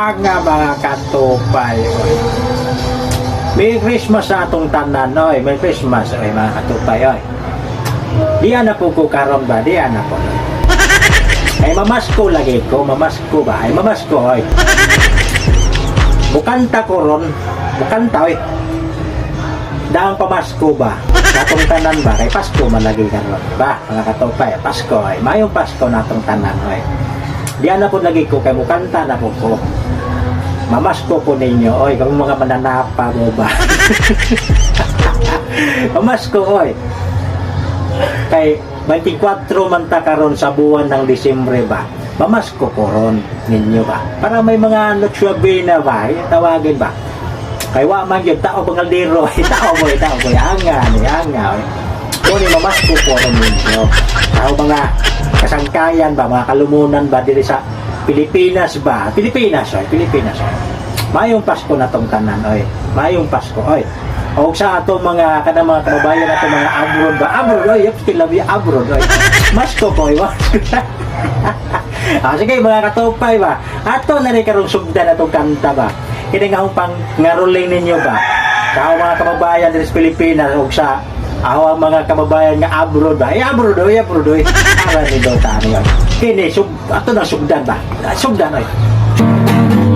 Anga, mga katupay, oy. Merry Christmas sa atong tanan, oy. Merry Christmas, oy, mga katupay, oy. Diya na po ko karon ba? Diya na po. Ay, mamasko lagi ko, mamasko ba? Ay, mamasko, oy. Mukanta ko ron, mukanta, oy. Daang pamasko ba? Natong tanan ba? Kay Pasko man lagi karon ba? Mga katupay, Pasko ay. Mayong Pasko natong tanan, oy. Diya na po lagi ko kay mukanta na po ko. Mamasko po ninyo, oy, kung mga mananapa mo ba? Mamasko, oy. Kay 24 man ta karon sa buwan ng Disyembre ba? Mamasko ko ron ninyo ba? Para may mga Noche Buena ba? Eh, tawagin ba? Kay wa man gyud tao bang kaldero, ay tao mo, tao mo, anga ni anga, oy. Kuni mamasko ko ron ninyo. Tao mga kasangkayan ba, mga kalumunan ba diri sa Pilipinas ba? Pilipinas, oy, Pilipinas, oy. Mayong Pasko na tong tanan, oy. Mayong Pasko, oy. O sa ato mga kanang mga kababayan ato mga abroad ba? Abroad, oy, yep, still love you, abroad, oy. Masko ko, oy, masko. Ah, sige, mga katupay ba. Ato na rin karong sugdan atong kanta ba. Kini nga akong pang ngaruling ninyo ba. Sa mga kababayan diri sa Pilipinas ug sa aho ang mga kababayan nga abroad ba. Eh, abroad oy, abroad oy. Ara ni do tani oy. Kini sug ato na sugdan ba. Ah, sugdan, oy.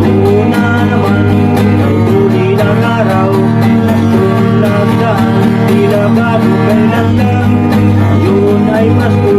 Una naman, ang huli ng araw. Tulad na, tila bago kailan lang. Yun ay Pasko.